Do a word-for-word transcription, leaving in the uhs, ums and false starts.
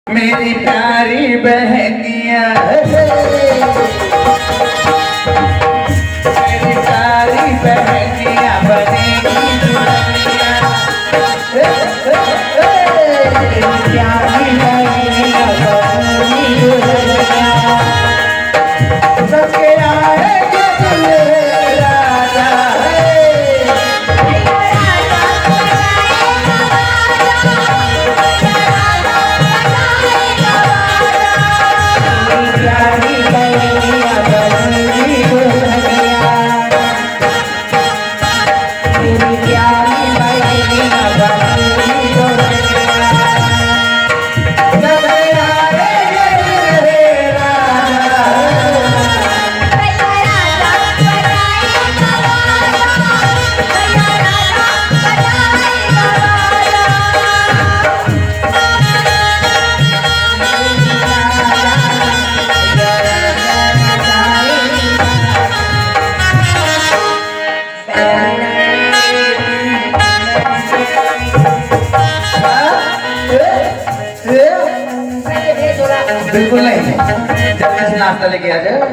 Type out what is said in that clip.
मेरी प्यारी बहनिया, मेरी प्यारी बहनिया बनेगी दुल्हनिया। मेरी प्यारी बहनिया बनेगी दुल्हनिया। सबके आएंगे दुल्हे राजा है। बिल्कुल नहीं, जल्दी से नाश्ता लेके आ जाओ।